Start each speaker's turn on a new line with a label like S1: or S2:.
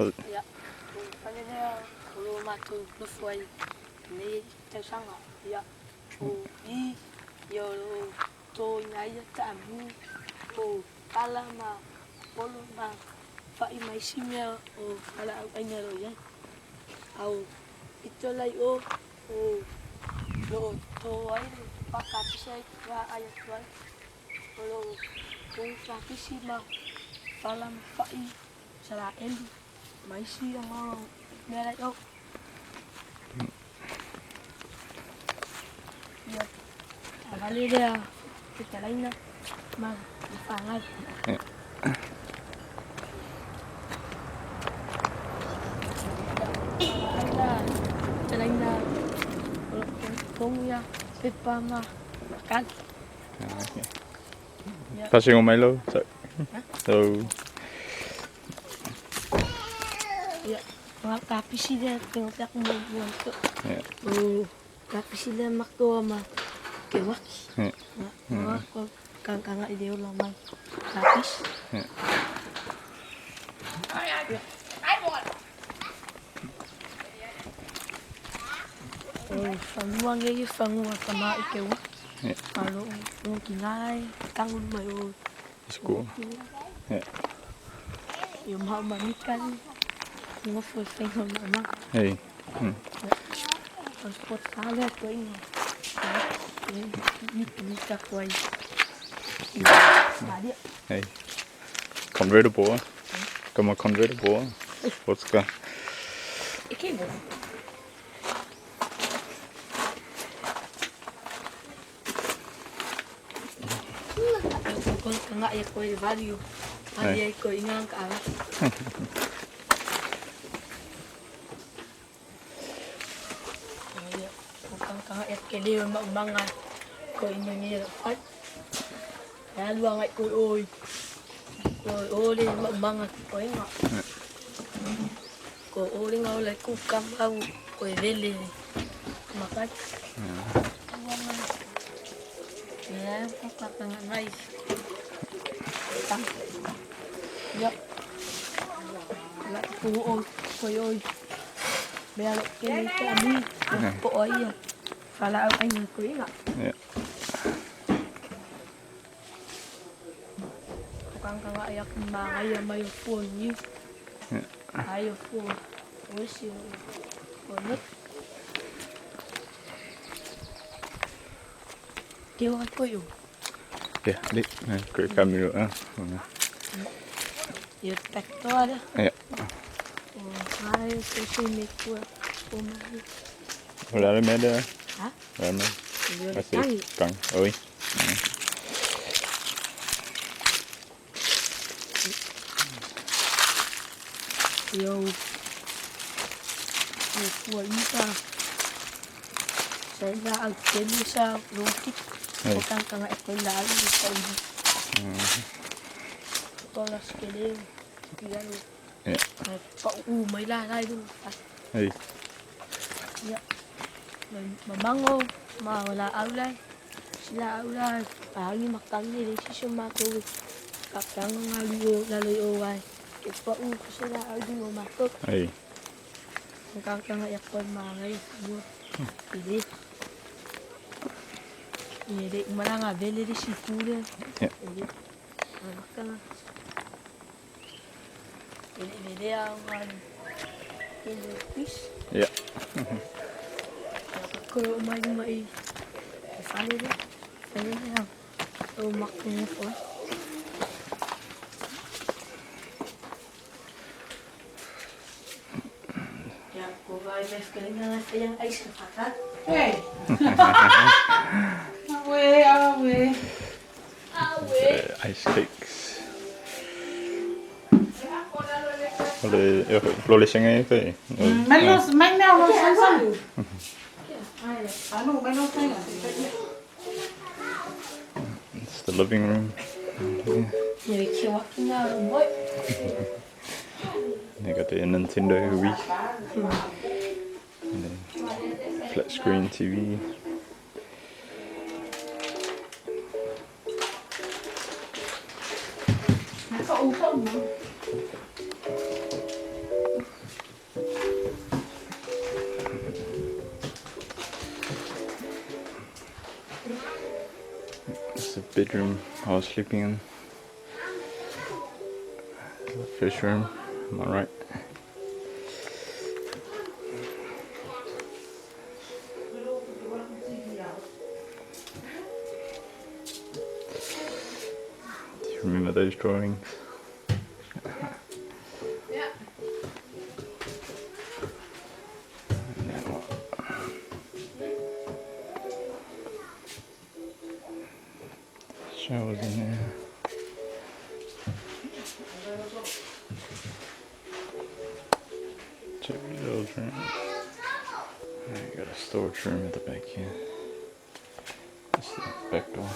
S1: Ia, o le fale lea o lo o matou nofo ai i nei tausaga. Ia, o i, ia o lo o totoina ai ia taamu, o pala ma polo ma fa'i ma isi mea o fualaau aina o lo o i ai. A o pito la i o, o lo o toto ai le paka pisa e vaai atu ai. O lo o toto kapisi ma pala ma fa'i, salaeli ma isi mea la i o. Ia, taavale lea fetalaiga ma le fanau. Ia, fetalaiga o lo o totonu ia pepa ma makali. Ia.
S2: Passing mai lau. So, so
S1: Ia, o kapisi lea te ngote aku mo mo to. O kapisi lea makoa ma ke waki. Ia, ko kangkanga i le ola mai kapisi. O fanua ngei e fanua tama i ke waki. A lo o ki ngai tangu mai o
S2: School.
S1: Ia mau manika ni ngofo e whainga ma.
S2: Hey.
S1: O sport kale ko inga. Mika mika ko ai. Maria.
S2: Hey. Convertible. Come on, convertible. What's the
S1: E ke mo. Ko kanga ia ko e value. Ai ai ko inga ka ara. Ia ko kanga ia ke leo ma manga ko inga ngi ro fai. Ya lua ngai ko oi. Ko ole ma manga ko inga. Ko ole nga ole ku kam au ko e vele makai. Ya ko kanga ngai. Tang. Ya. La ku o ko oi. Mea lo ke ni te ami. Po o ia. Whala au aina ko inga. Ko kangkanga ai aku maangai mai o fua niu. Ai o fua o isi o net. Te o ko yo.
S2: Yeah, li. Great camera.
S1: Ia pektoa.
S2: Yeah.
S1: O ai ko se me kua o mai.
S2: Hvor er det med det?
S1: Hæ?
S2: Hva er det med?
S1: Ia
S2: Jeg sier
S1: tangi.
S2: gang. Oi.
S1: Io o fua ita. Sa ila au tele sa roti.
S2: Ei.
S1: O kangkanga e koe la alu sa uhi. Tola skele. Ia lo.
S2: Yeah.
S1: Pa u mai la lai lu.
S2: Hey.
S1: Ia. Mamango ma wala au lai. Sila au lai. Paangi makangi le sisi o matou. Kapanga nga lu o lalo i o ai. Ke pa u ko sila au du o matou.
S2: Hey.
S1: Ang kangkanga ia koe maangai mo. Ile. Ia le maranga vele le sikure.
S2: Yeah.
S1: Ile. Makanga. Ile ile au ngā ile fish.
S2: Yeah.
S1: Ko mai mai e whare re. Whare re au. O makunga koe. Ia, ko vai vai whakaringa ngai whaianga ai sa whaka.
S3: Hey. Awe, awe.
S1: Awe.
S2: Ice cakes. Ole, lole singa e te.
S3: Mai lo, mai mea lo sai sai. Anu, mai lo sai.
S2: It's the living room.
S1: Ia ke waki ngā moi.
S2: They got the Nintendo Wii. And then flat screen TV.
S3: Ka u ka u.
S2: bedroom I was sleeping in. The first room, am I right? Do you remember those drawings? Showers in there. Check those room. You got a storage room at the back here. That's the back door.